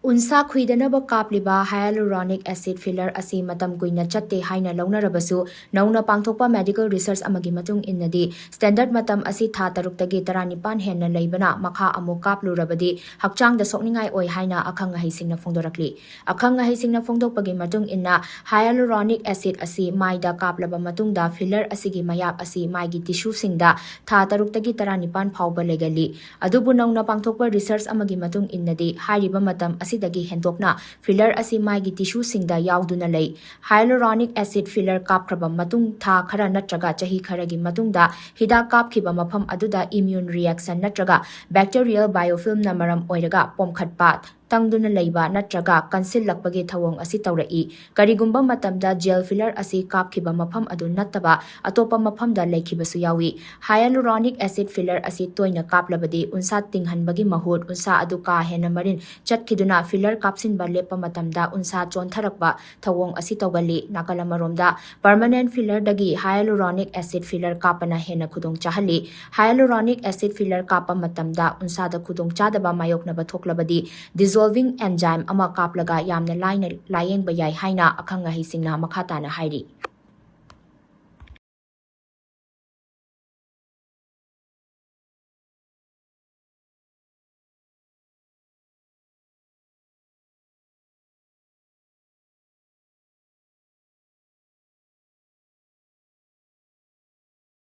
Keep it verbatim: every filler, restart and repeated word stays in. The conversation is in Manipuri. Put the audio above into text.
ꯎꯟꯁꯥ ꯈꯨꯏꯗꯅꯕ ꯀꯥꯞꯂꯤꯕ hyaluronic acid filler ꯑꯁꯤ ꯃꯇꯝ ꯀꯨꯏꯅ ꯆꯠꯇꯦ ꯍꯥꯏꯅ ꯂꯧꯅꯔꯕꯁꯨ, ꯅꯧꯅ ꯄꯥꯡꯊꯣꯛꯄ medical research ꯑꯃꯒꯤ ꯃꯇꯨꯡ ꯏꯟꯅꯗꯤ, standard ꯃꯇꯝ ꯑꯁꯤ ꯊꯥ ꯇꯔꯨꯛꯇꯒꯤ ꯇꯔꯥꯅꯤꯄꯥꯟ ꯍꯦꯟꯅ ꯂꯩꯕꯅ, ꯃꯈꯥ ꯑꯃꯨꯛ ꯀꯥꯞꯂꯨꯔꯕꯗꯤ ꯍꯛꯆꯥꯡꯗ ꯁꯣꯛꯅꯤꯡꯉꯥꯏ ꯑꯣꯏ ꯍꯥꯏꯅ ꯑꯈꯪ ꯑꯍꯩꯁꯤꯡꯅ ꯐꯣꯡꯗꯣꯔꯛꯂꯤ꯫ ꯑꯈꯪ ꯑꯍꯩꯁꯤꯡꯅ ꯐꯣꯡꯗꯣꯛꯄꯒꯤ ꯃꯇꯨꯡ ꯏꯟꯅ, hyaluronic acid ꯑꯁꯤ ꯃꯥꯏꯗ ꯀꯥꯞꯂꯕ ꯃꯇꯨꯡꯗ, filler ꯑꯁꯤꯒꯤ ꯃꯌꯥꯛ ꯑꯁꯤ ꯃꯥꯏꯒꯤ tissueꯁꯤꯡꯗ ꯊꯥ ꯇꯔꯨꯛꯇꯒꯤ ꯇꯔꯥꯅꯤꯄꯥꯟ ꯐꯥꯎꯕ ꯂꯩꯒꯜꯂꯤ꯫ ꯑꯗꯨꯕꯨ ꯅꯧꯅ ꯄꯥꯡꯊꯣꯛꯄ research ꯑꯃꯒꯤ ꯃꯇꯨꯡ ꯏꯟꯅꯗꯤ, ꯍꯥꯏꯔꯤꯕ ꯃꯇꯝ ꯑꯁꯤꯗꯒꯤ ꯍꯦꯟꯗꯣꯛꯅ filler ꯑꯁꯤ ꯃꯥꯏꯒꯤ tissueꯁꯤꯡꯗ ꯌꯥꯎꯗꯨꯅ ꯂꯩ꯫ Hyaluronic acid filler ꯀꯥꯞꯈ꯭ꯔꯕ ꯃꯇꯨꯡ ꯊꯥ ꯈꯔ ꯅꯠꯇ꯭ꯔꯒ ꯆꯍꯤ ꯈꯔꯒꯤ ꯃꯇꯨꯡꯗ, ꯍꯤꯗꯥꯛ ꯀꯥꯞꯈꯤꯕ ꯃꯐꯝ ꯑꯗꯨꯗ immune reaction ꯅꯠꯇ꯭ꯔꯒ bacterial biofilmꯅ ꯃꯔꯝ ꯑꯣꯏꯔꯒ ꯄꯣꯝꯈꯠꯄ, ꯇꯪꯗꯨꯅ ꯂꯩꯕ ꯅꯠꯇ꯭ꯔꯒ ꯀꯟꯁꯤꯜꯂꯛꯄꯒꯤ ꯊꯧꯑꯣꯡ ꯑꯁꯤ ꯇꯧꯔꯛꯏ꯫ ꯀꯔꯤꯒꯨꯝꯕ ꯃꯇꯝꯗ gel filler ꯑꯁꯤ ꯀꯥꯞꯈꯤꯕ ꯃꯐꯝ ꯑꯗꯨ ꯅꯠꯇꯕ ꯑꯇꯣꯞꯄ ꯃꯐꯝꯗ ꯂꯩꯈꯤꯕꯁꯨ ꯌꯥꯎꯏ꯫ Hyaluronic acid filler ꯑꯁꯤ ꯇꯣꯏꯅ ꯀꯥꯞꯂꯕꯗꯤ, ꯎꯟꯁꯥ ꯇꯤꯡꯍꯟꯕꯒꯤ ꯃꯍꯨꯠ, ꯎꯟꯁꯥ ꯑꯗꯨ ꯀꯥ ꯍꯦꯟꯅ ꯃꯔꯤꯟ ꯆꯠꯈꯤꯗꯨꯅ, filler ꯀꯥꯞꯁꯤꯟꯕ ꯂꯦꯞꯄ ꯃꯇꯝꯗ ꯎꯟꯁꯥ ꯆꯣꯟꯊꯔꯛꯄ ꯊꯧꯑꯣꯡ ꯑꯁꯤ ꯇꯧꯒꯜꯂꯤ꯫ ꯅꯥꯀꯜ ꯑꯃꯔꯣꯝꯗ, permanent fillerꯗꯒꯤ hyaluronic acid filler ꯀꯥꯞꯄꯅ ꯍꯦꯟꯅ ꯈꯨꯗꯣꯡ ꯆꯥꯍꯜꯂꯤ꯫ Hyaluronic acid filler ꯀꯥꯞꯄ ꯃꯇꯝꯗ ꯎꯟꯁꯥꯗ ꯈꯨꯗꯣꯡ ꯆꯥꯗꯕ ꯃꯥꯌꯣꯛꯅꯕ ꯊꯣꯛꯂꯕꯗꯤ, dissolving enzyme ꯑꯃ ꯀꯥꯞꯂꯒ ꯌꯥꯝꯅ ꯂꯥꯏꯅ ꯂꯥꯌꯦꯡꯕ ꯌꯥꯏ ꯍꯥꯏꯅ ꯑꯈꯪ ꯑꯍꯩꯁꯤꯡꯅ ꯃꯈꯥ ꯇꯥꯅ ꯍꯥꯏꯔꯤ꯫